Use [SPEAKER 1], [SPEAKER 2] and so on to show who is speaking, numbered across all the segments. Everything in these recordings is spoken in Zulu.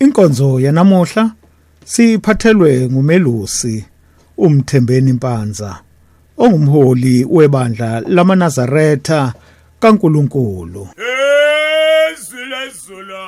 [SPEAKER 1] Inkonzo yanamuhla siphathelwe ngumelusi uMthembeni Mpanza ongumholi webandla lamaNazaretha kaNkuluNkulu.
[SPEAKER 2] Izwi lezulu.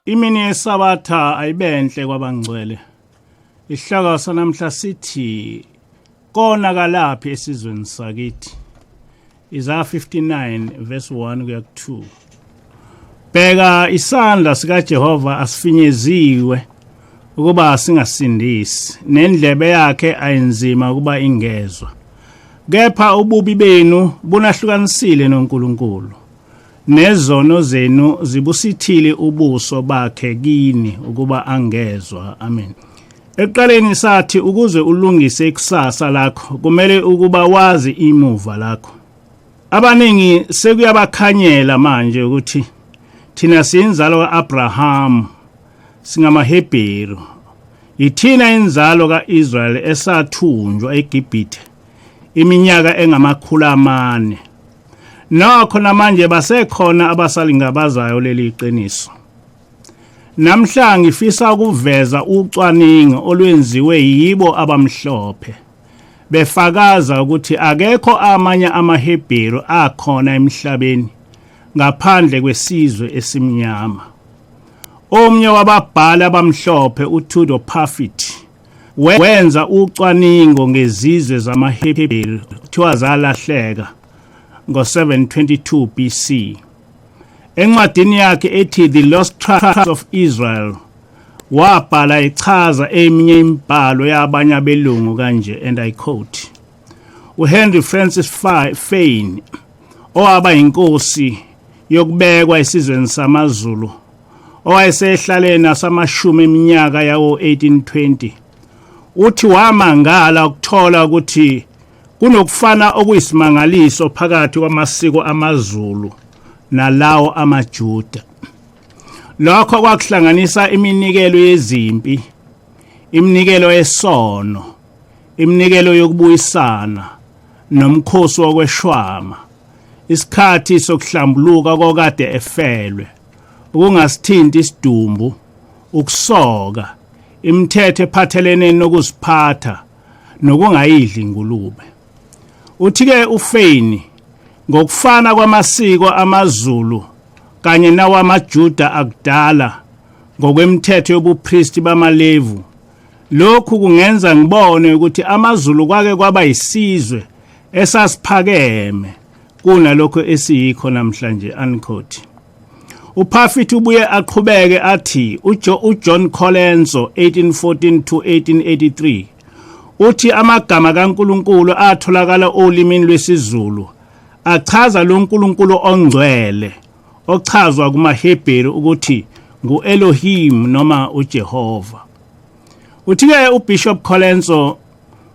[SPEAKER 3] Imini yeSabatha ayibenhle kwabangcwele. Isihloko sanamhla sithi konakalaphi esizweni sakithi. Isaya 59 verse 1 kuya ku 2. Bheka isandla sikaJehova asifinyeziwe ukuba singasindisi nendlebe yakhe ayinzima ukuba ingezwa. Kepha ububi benu bunahlukanisile noNkulunkulu. Nezono zenu zibusithile ubuso bakhe kini ukuba angezwa. Amen. Ekuqaleni sathi ukuze ulungise ikusasa lakho kumele ukuba wazi imuva lakho. Abaningi sekuyabakhanyela manje ukuthi thina siyinzalo kaAbraham singamaHebheru. Yithina inzalo kaIsrael esathunjwa eGibhithe iminyaka engamakhulu amane. Nokho namanje basekhona abasalingabazayo leli qiniso. Namhla ngifisa ukuveza ucwaningo olwenziwe yibo abamhlophe befakaza ukuthi akekho amanye amaHebheru akhona emhlabeni ngaphandle kwesizwe esimnyama. Omnye wababhali abamhlophe uTudor Parfitt wenza ucwaningo ngezizwe zamaHebheru kuthiwa zalahleka ngo-722 BC. Encwadini yakhe ethi The Lost Tribes of Israel wabhala echaza eminye imibhalo yabanye abelungu kanje and I quote uHenry Francis Fane owaba inkosi yokubekwa esizweni samaZulu owayesehlale nasamashumi eminyaka yawo-1820 uthi wamangala ukuthola ukuthi Kunokufana okuyisimangaliso phakathi kwamasiko amaZulu nalawo amaJuda. Lokho kwakuhlanganisa iminikelo yezimpi, iminikelo yesono, iminikelo yokubuyisana nomkhosi wokweshwama, isikhathi sokuhlambuluka kokade efelwe, ukungasithinti isidumbu, ukusoka, imithetho ephathelene nokuziphatha nokungayidli ingulube. Uthi-ke uFeni ngokufana kwamasiko amaZulu kanye nawamaJuda akudala ngokwemithetho yobupristi bamaLevu lokhu kungenza ngibone ukuthi amaZulu kwake kwaba yisizwe esasiphakeme kunalokho esiyikho namhlanje unquote. UParfitt ubuye aqhubeke athi uJohn Colenso 1814 to 1883 uthi amagama kaNkuluNkulu atholakala olimini lwesiZulu achaza lo Nkulunkulu ongcwele ochazwa kumaHebheru ukuthi nguElohim noma uJehova. Uthi-ke uBishop Colenso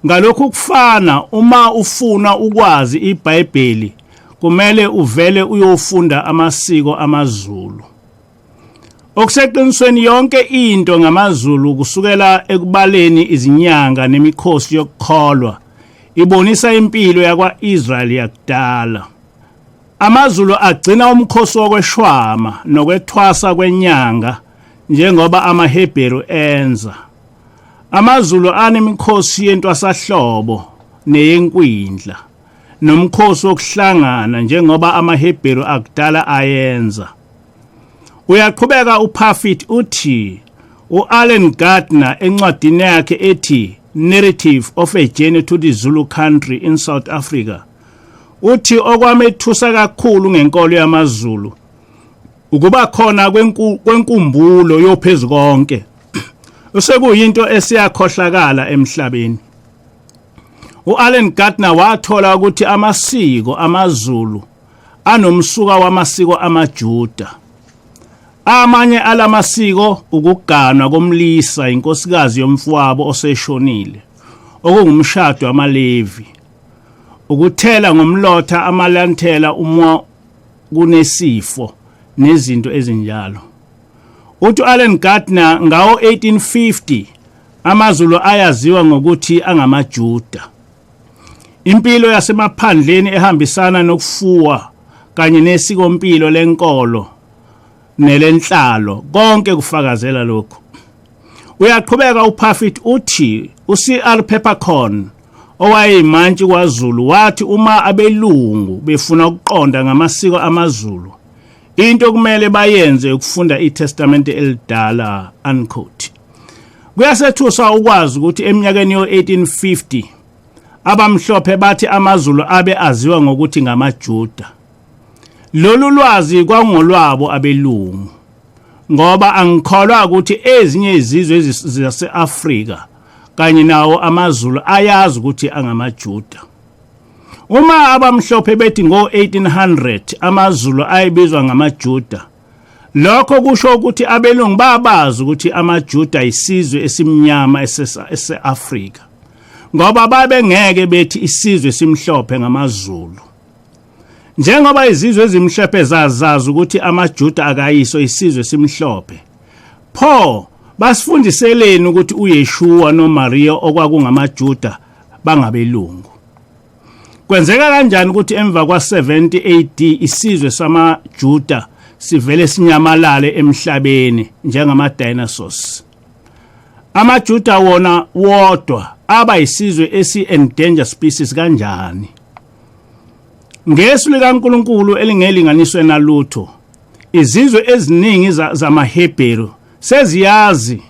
[SPEAKER 3] Ngalokhu kufana uma ufuna ukwazi iBhayibheli kumele uvele uyofunda amasiko amaZulu. Okuseqinisweni yonke into ngamaZulu kusukela ekubaleni izinyanga nemikhosi yokukholwa ibonisa impilo yakwa-Israyeli yakudala. AmaZulu agcina umkhosi wokweshwama nokwethwasa kwenyanga njengoba amaHebheru enza. AmaZulu anemikhosi yentwasahlobo neyenkwindla nomkhosi wokuhlangana njengoba amaHebheru akudala ayenza. Uyaqhubeka uParfitt uthi u-Alan Gardner encwadini yakhe ethi Narrative of a Journey to the Zulu Country in South Africa uthi okwamethusa kakhulu ngenkolo yamaZulu ukuba khona kwenkumbulo yophezu konke Usekuyinto esiyakhohlakala emhlabeni. U-Alan Gardner wathola ukuthi amasiko amaZulu anomsuka wamasiko amaJuda. Amanye alamasiko ukuganwa komlisa inkosikazi yomfowabo oseshonile, okungumshado wamaLevi. Ukuthela ngomlotha amalanthela uma kunesifo nezinto ezinjalo. Uthi Alan Gardner ngawo 1850 amaZulu ayaziwa ngokuthi angamaJuda. Impilo yasemaphandleni ehambisana nokufuwa kanye nesikompilo lenkolo nelenhlalo konke kufakazela lokhu. Uyaqhubeka uParfitt uthi uCR Peppercorn owayeyimantshi kwaZulu wathi uma abelungu befuna ukuqonda ngamasiko amaZulu into kumele bayenze ukufunda iTestamente elidala unquote. Kuyasethusa ukwazi ukuthi eminyakeni yo-1850 abamhlophe bathi amaZulu abe aziwa ngokuthi ngamaJuda. Lolu lwazi kwakungolwabo abelungu ngoba angikholwa ukuthi ezinye izizwe zase-Afrika kanye nawo amaZulu ayazi ukuthi angamaJuda. Uma abamhlophe bethi ngo-1800 amaZulu ayebizwa ngamaJuda, lokho kusho ukuthi abelungu babazi ukuthi amaJuda isizwe esimnyama ese-Afrika ngoba babengeke bethi isizwe esimhlophe ngamaZulu. Njengoba izizwe ezimhlophe zazazi ukuthi amaJuda akayiso isizwe esimhlophe, pho basifundiseleni ukuthi uYeshua noMaria okwakungamaJuda bangabelungu? Kwenzeka kanjani ukuthi emva kwa-70 AD isizwe samaJuda sivele sinyamalale emhlabeni njengama-dinosaurs? AmaJuda wona wodwa aba isizwe esi-endangered species kanjani? Ngesu likaNkulunkulu elingelinganiswe nalutho, izizwe eziningi zamaHebheru seziyazi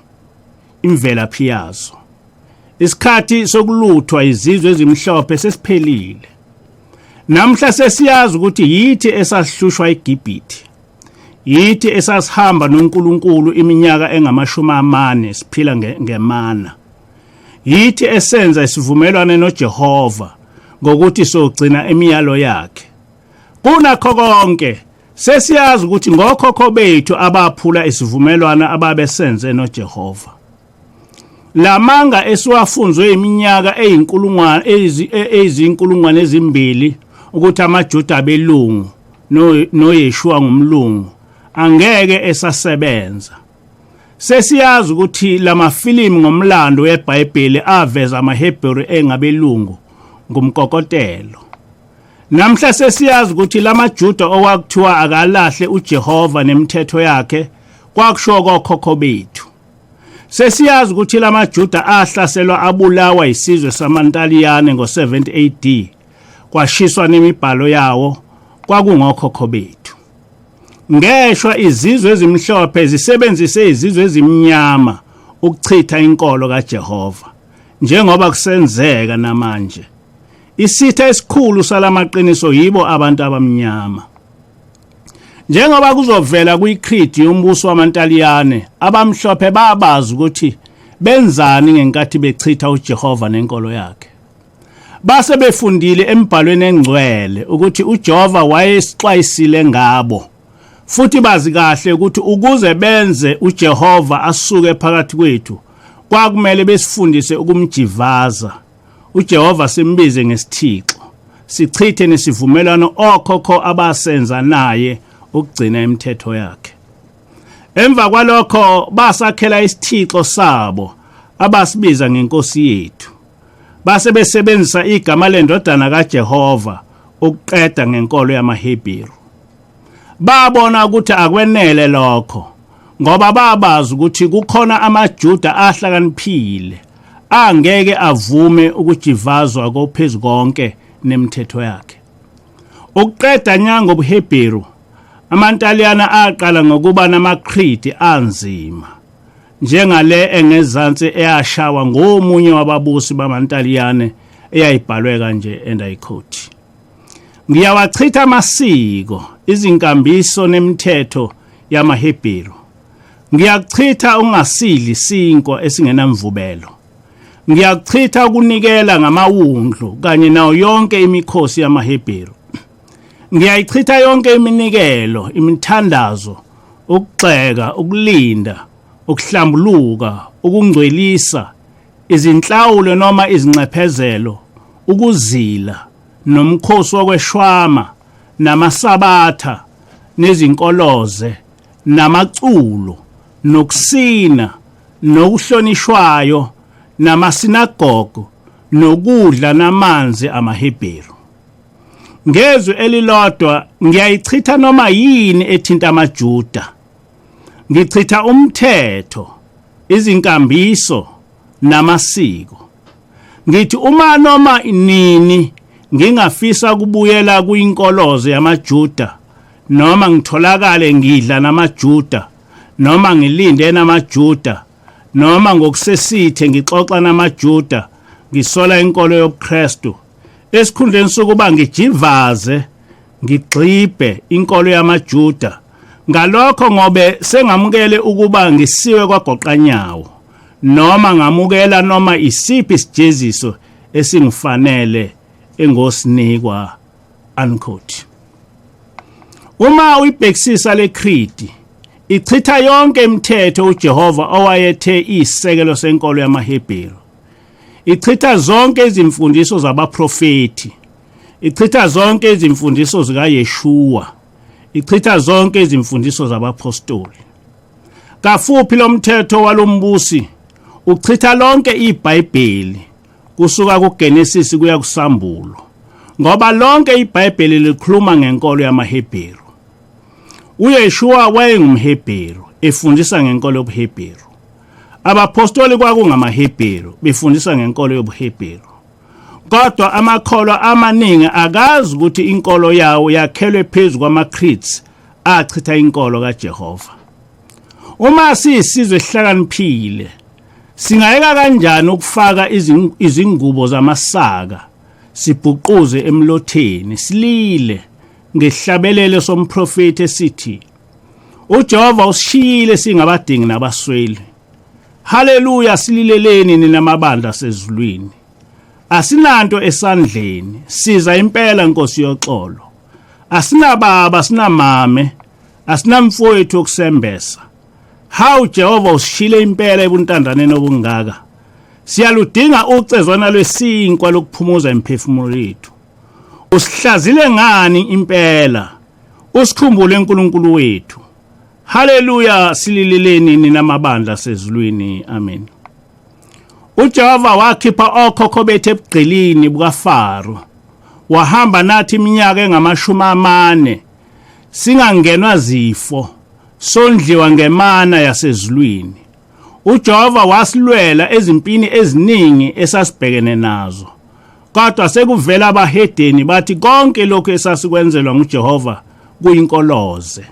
[SPEAKER 3] imvelaphi yazo. Isikhathi sokuluthwa izizwe ezimhlophe sesiphelile. Namhla sesiyazi ukuthi yithi esahlushwa eGibhithe. Yithi esasihamba noNkulunkulu iminyaka engamashumi amane siphila ngemana. Yithi esenza isivumelwano noJehova ngokuthi sogcina imiyalo yakhe. Kunakho konke sesiyazi ukuthi ngokhokho bethu abaphula isivumelwano ababesenze noJehova. Lamanga esiwafunzwe iminyaka eyinkulungwane eyizinkulungwane ezimbili ukuthi amaJuda abelungu noYeshua ngumlungu angeke esasebenza. Sesiyazi ukuthi lamafilimu ngomlando weBhayibheli aveza amaHebheru engabelungu ngumkokotelo. Namhla sesiyazi ukuthi lamaJuda okwakuthiwa akalahle uJehova nemithetho yakhe kwakusho kokhokho bethu. Sesiyazi ukuthi lamaJuda ahlaselwa abulawa isizwe samaNtaliyane ngo-70 AD kwashiswa nemibhalo yawo kwakungokhokho bethu. Ngeshwa izizwe ezimhlophe zisebenzise izizwe ezimnyama ukuchitha inkolo kaJehova njengoba kusenzeka namanje. Isitha esikhulu salamaqiniso yibo abantu abamnyama. Njengoba kuzovela kwiCreed yombuso wamaNtaliyane, abamhlophe babazi ukuthi benzani ngenkathi bechitha uJehova nenkolo yakhe. Base befundile emibhalweni engcwele ukuthi uJehova wayesixwayisile ngabo futhi bazi kahle ukuthi ukuze benze uJehova asuke phakathi kwethu kwakumele besifundise ukumjivaza uJehova simbize ngesithixo sichithe nesivumelwano okhokho abasenza naye ukugcina imithetho yakhe. Emva kwalokho basakhela isithixo sabo abasibiza ngenkosi yethu. Base besebenzisa igama lendodana kaJehova ukuqeda ngenkolo yamaHebheru. Babona ukuthi akwenele lokho ngoba babazi ukuthi kukhona amaJuda ahlakaniphile angeke avume ukujivazwa kophezu konke nemithetho yakhe. Ukuqeda nya ngobuHebheru, amaNtaliyana aqala ngokuba namaCreed anzima njengale engezansi eyashawa ngomunye wababusi bamaNtaliyane eyayibhalwe kanje and I quote Ngiyawachitha amasiko, izinkambiso nemithetho yamaHebheru. Ngiyakuchitha ungasidli isinkwa esingenamvubelo. Ngiyakuchitha ukunikela ngamawundlu kanye nayo yonke imikhosi yamaHebheru. Ngiyayichitha yonke iminikelo, imithandazo, ukugxeka, ukulinda, ukuhlambuluka, ukungcwelisa, izinhlawulo noma izinxephezelo, ukuzila, nomkhosi wokweshwama, namasabatha, nezinkoloze, namaculo, nokusina, nokuhlonishwayo, namasinagogo, nokudla namanzi amaHebheru. Ngezwi elilodwa ngiyayichitha noma yini ethinta amaJuda. Ngichitha umthetho, izinkambiso namasiko. Ngithi uma noma nini ngingafisa ukubuyela kwinkolozo yamaJuda noma ngitholakale ngidla namaJuda noma ngilinde namaJuda noma ngokusesithe ngixoxa namaJuda ngisola inkolo yobuKristu esikhundleni sokuba ngijivaze ngigxibhe inkolo yamaJuda ngalokho ngobe sengamukele ukuba ngisiwe kwagoqanyawo noma ngamukela noma isiphi isijeziso esingifanele engosinikwa unquote. Uma uyibhekisisa le creed ichitha yonke imithetho uJehova owayethe isisekelo senkolo yamaHebheru. Ichitha zonke izimfundiso zabaprofethi. Ichitha zonke izimfundiso zikaYeshua. Ichitha zonke izimfundiso zabapostoli. Kafuphi lomthetho walombusi uchitha lonke iBhayibheli kusuka kuGenesis kuya kuSambulo ngoba lonke iBhayibheli likhuluma ngenkolo yamaHebheru. UYeshua wayengumHebheru efundisa ngenkolo yobuHebheru. Abapostoli kwakungamaHebheru befundisa ngenkolo yobuHebheru. Kodwa amakholwa amaningi akazi ukuthi inkolo yawo yakhelwe phezu kwama-creeds achitha inkolo kaJehova. Uma siyisizwe esihlakaniphile, singayeka kanjani ukufaka izingubo zamasaka sibhuquze emlotheni silile ngesihlabelelo somprofethi esithi uJehova usishiyile singabadingi nabasweli. Haleluya silileleni nina mabandla sezulwini. Asinanto esandleni, siza impela Nkosi yoxolo. Asinababa, sinamame, asinamfowethu okusembesa. Hawu Jehova usishile impela ebuntandaneni obungaka. Siyaludinga ucezwana lwesinkwa lokuphumuza imiphefumulo yethu. Usihlazile ngani impela? Usikhumbule uNkulunkulu wethu. Haleluya silileleni nina mabandla sezulwini. Amen. uJehova wakhipha okhokho bethu ebugqilini bukaFaro. Wahamba nathi iminyaka engamashumi amane singangenwa zifo sondliwa ngemana yasezulwini. uJehova wasilwela ezimpini eziningi esasibhekene nazo. Kodwa sekuvela abahedeni bathi konke lokhu esasikwenzelwa nguJehova kuyinkoloze.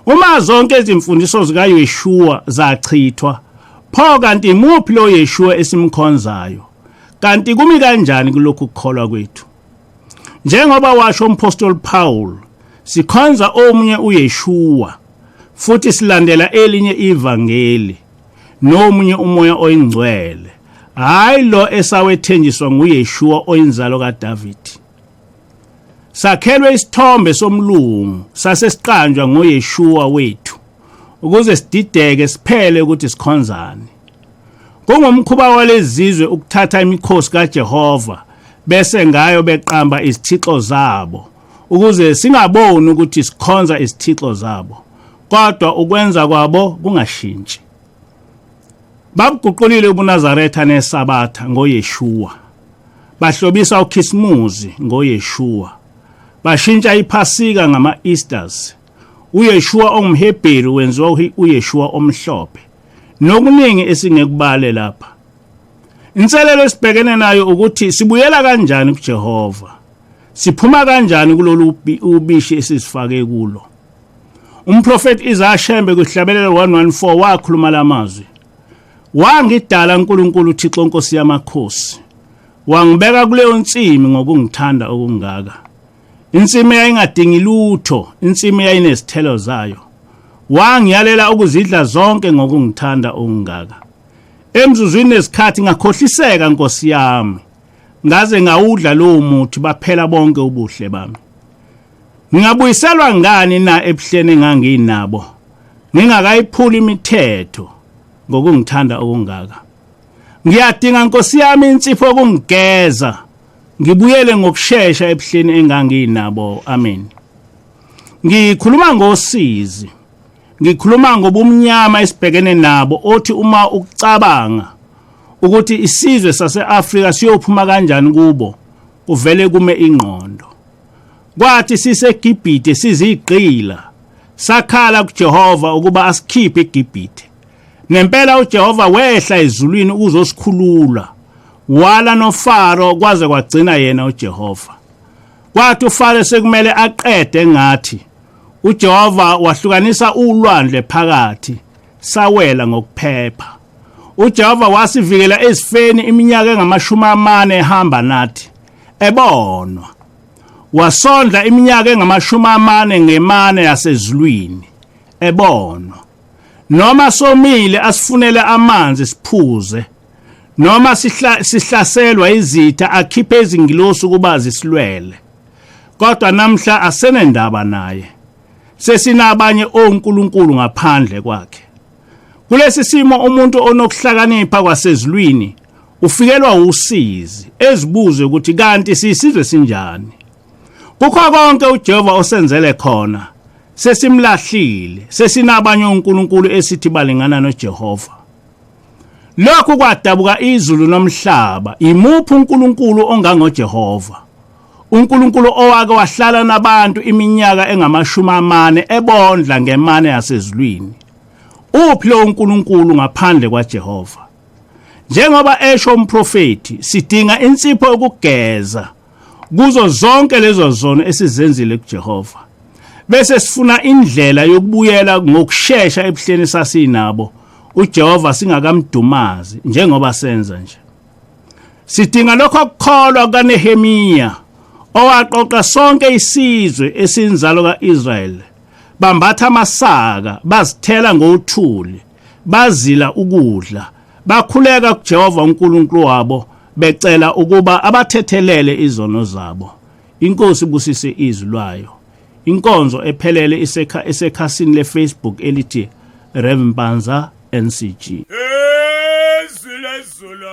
[SPEAKER 3] Uma zonke izimfundiso zikaYeshua zachithwa, pho kanti imuphi lo Yeshua esimkhonzayo? Kanti kumi kanjani kulokhu kukholwa kwethu? Njengoba washo umphostoli Paul, sikhonza omunye uYeshua futhi silandela elinye ivangeli nomunye umoya oyingcwele, hayi lo esawethenjiswa nguYeshua oyinzalo kaDavid. Sakhelwe isithombe somlungu sasesiqanjwa ngoYeshua wethu ukuze sidideke siphele ukuthi sikhonzani. Kungumkhuba walezizwe ukuthatha imikhosi kaJehova bese ngayo beqamba izithixo zabo ukuze singaboni ukuthi sikhonza izithixo zabo kodwa ukwenza kwabo kungashintshi. Babuguqulile ubuNazaretha neSabatha ngoYeshua. Bahlobisa uKhisimuzi ngoYeshua. Bashintsha iPhasika ngama-Easters. UYeshua ongumHebheru wenziwa uYeshua omhlophe. Nokuningi esingekubale lapha. Inselelo esibhekene nayo ukuthi sibuyela kanjani kuJehova. Siphuma kanjani kulolu ubishi esizifake kulo. Umprofeti Isaiah Shembe kwihlabelelo 114 wakhuluma lamazwi. Wangidala uNkulunkulu uThixo Nkosi yamakhosi. Wangibeka kuleyo nsimi ngokungithanda okungaka. Insimi yayingadingi lutho, insimi yayinezithelo zayo. Wangiyalela ukuzidla zonke ngokungithanda okungaka. Emzuzwini nesikhathi ngakhohliseka Nkosi yami. Ngaze ngawudla lowo muthi baphela bonke ubuhle bami. Ngingabuyiselwa ngani na ebuhleni enganginabo? Ngingakayiphuli imithetho ngokungithanda okungaka. Ngiyadinga Nkosi yami insipho yokungigeza. Ngibuyele ngokushesha ebuhleni enganginabo. Amen. Ngikhuluma ngosizi. Ngikhuluma ngobumnyama esibhekene nabo othi uma ukucabanga ukuthi isizwe sase-Afrika siyophuma kanjani kubo kuvele kume ingqondo. Kwathi siseGibhithe sizigqila sakhala kuJehova ukuba asikhiphe eGibhithe. Nempela uJehova wehla ezulwini ukuzosikhulula. Wala noFaro kwaze kwagcina yena uJehova. Kwathi uFaro sekumele aqede ngathi uJehova wahlukanisa ulwandle phakathi sawela ngokuphepha. uJehova wasivikela ezifeni iminyaka engamashumi amane ehamba nathi ebonwa. Wasondla iminyaka engamashumi amane ngemane yasezulwini ebonwa. Noma somile asifunele amanzi siphuze. Noma sihlaselwa izitha akhiphe izingilosi ukuba zisilwele. Kodwa namhla asenendaba naye. Sesinabanye onkulunkulu ngaphandle kwakhe. Kulesi simo umuntu onokuhlakanipha kwasezulwini ufikelwa usizi ezibuze ukuthi kanti siyisizwe sinjani. Kukho konke uJehova osenzele khona sesimlahlile sesinabanye onkulunkulu esithi balingana noJehova. Lokhu kwadabuka izulu nomhlaba. Imuphi uNkulunkulu ongangoJehova? uNkulunkulu owake wahlala nabantu iminyaka engamashumi amane ebondla ngemane yasezulwini. Uphi lo uNkulunkulu ngaphandle kwaJehova? Njengoba esho umprofethi, sidinga insipho yokugeza kuzo zonke lezo zono esizenzile kuJehova. Bese sifuna indlela yokubuyela ngokushesha ebuhleni sasinabo uJehova singakamdumazi njengoba senza nje. Sidinga lokho kukholwa kukaNehemiya owaqoqa sonke isizwe esinzalo kaIsrael. Bambatha amasaka, bazithela ngothuli, bazila ukudla, bakhuleka kuJehova uNkulunkulu wabo becela ukuba abathethelele izono zabo. Inkosi ibusise izwi lwayo. Inkonzo ephelele isekha esekhasini leFacebook elithi Rev Mpanza NCG.
[SPEAKER 2] Izwi lezulu.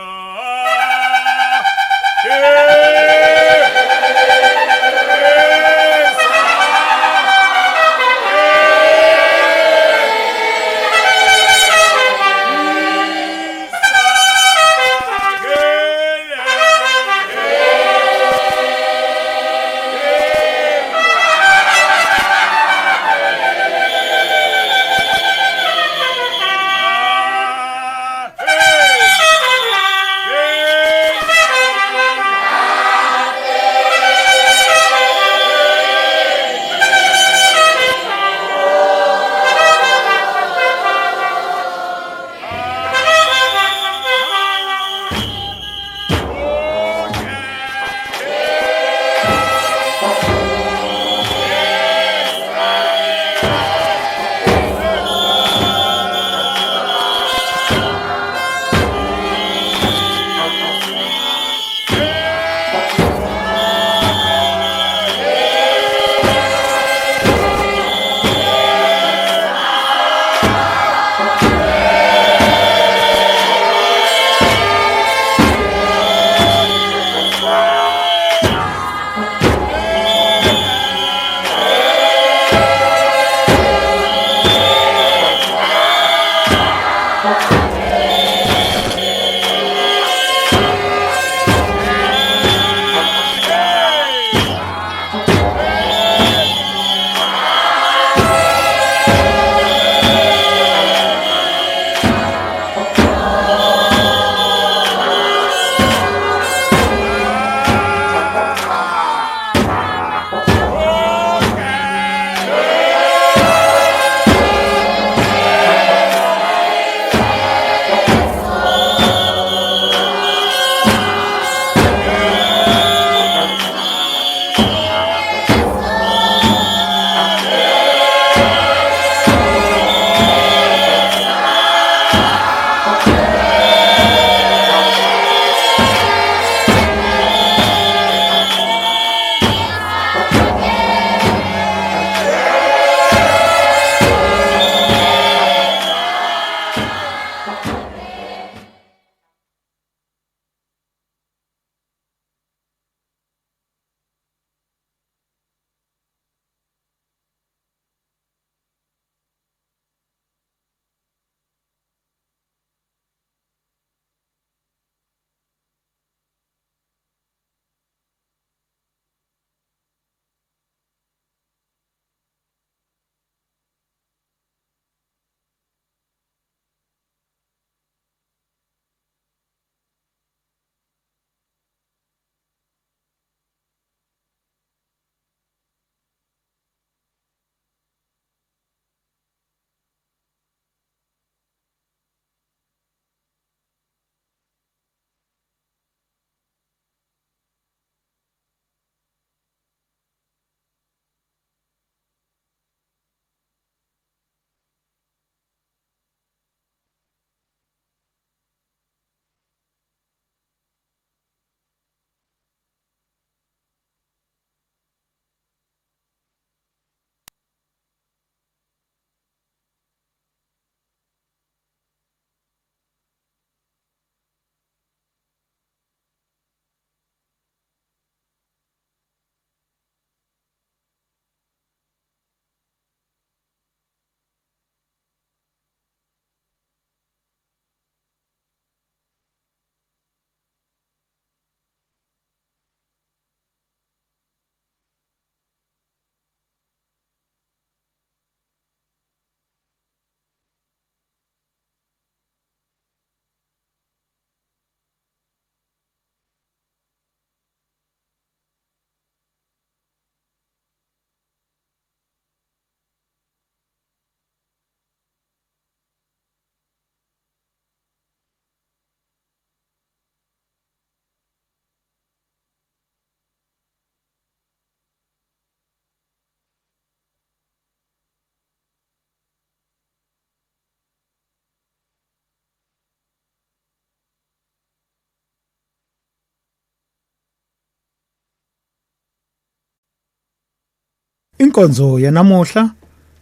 [SPEAKER 1] Inkonzo yanamuhla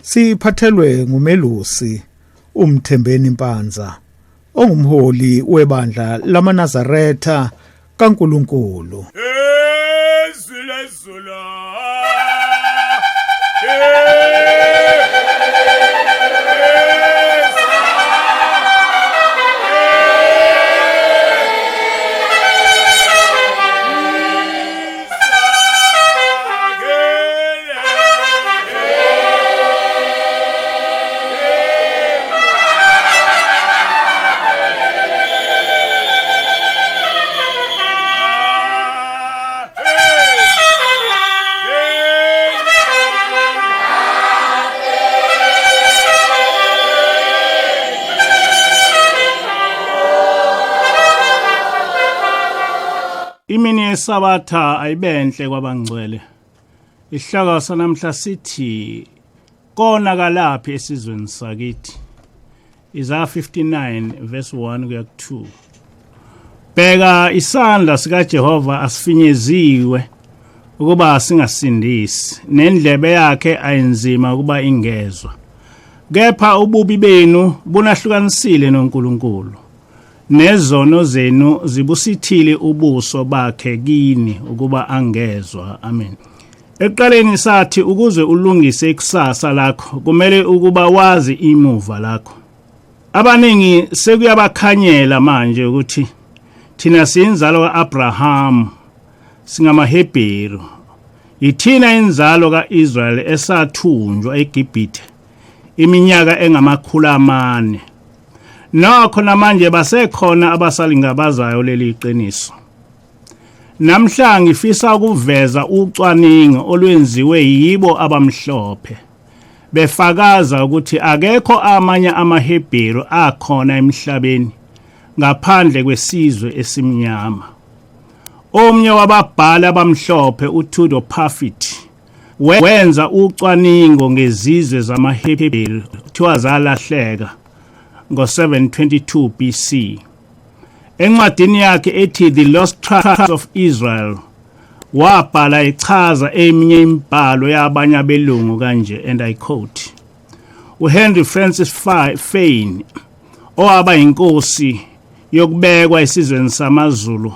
[SPEAKER 1] siphathelwe ngumelusi uMthembeni Mpanza ongumholi webandla lamaNazaretha kaNkuluNkulu.
[SPEAKER 2] Izwi lezulu.
[SPEAKER 3] Imini yeSabatha ayibenhle kwabangcwele. Isihloko sanamhla sithi konakalaphi esizweni sakithi. Isaya 59 verse 1 kuya ku-2. Bheka isandla sikaJehova asifinyeziwe ukuba singasindisi, nendlebe yakhe ayinzima ukuba ingezwa. Kepha ububi benu bunahlukanisile noNkulunkulu. Nezono zenu zibusithile ubuso bakhe kini ukuba angezwa. Amen. Ekuqaleni sathi ukuze ulungise ikusasa lakho kumele ukuba wazi imuva lakho. Abaningi sekuyabakhanyela manje ukuthi thina siyinzalo kaAbraham singamaHebheru. Yithina inzalo kaIsrael esathunjwa eGibhithe iminyaka engamakhulu amane. Nokho namanje basekhona abasalingabazayo leli qiniso. Namhla ngifisa ukuveza ucwaningo olwenziwe yibo abamhlophe befakaza ukuthi akekho amanye amaHebheru akhona emhlabeni ngaphandle kwesizwe esimnyama. Omnye wababhali abamhlophe uTudor Parfitt wenza ucwaningo ngezizwe zamaHebheru kuthiwa zalahleka ngo-722 BC. Encwadini yakhe ethi The Lost Tribes of Israel wabhala echaza eminye imibhalo yabanye abelungu kanje and I quote uHenry Francis Fane owaba inkosi yokubekwa esizweni samaZulu.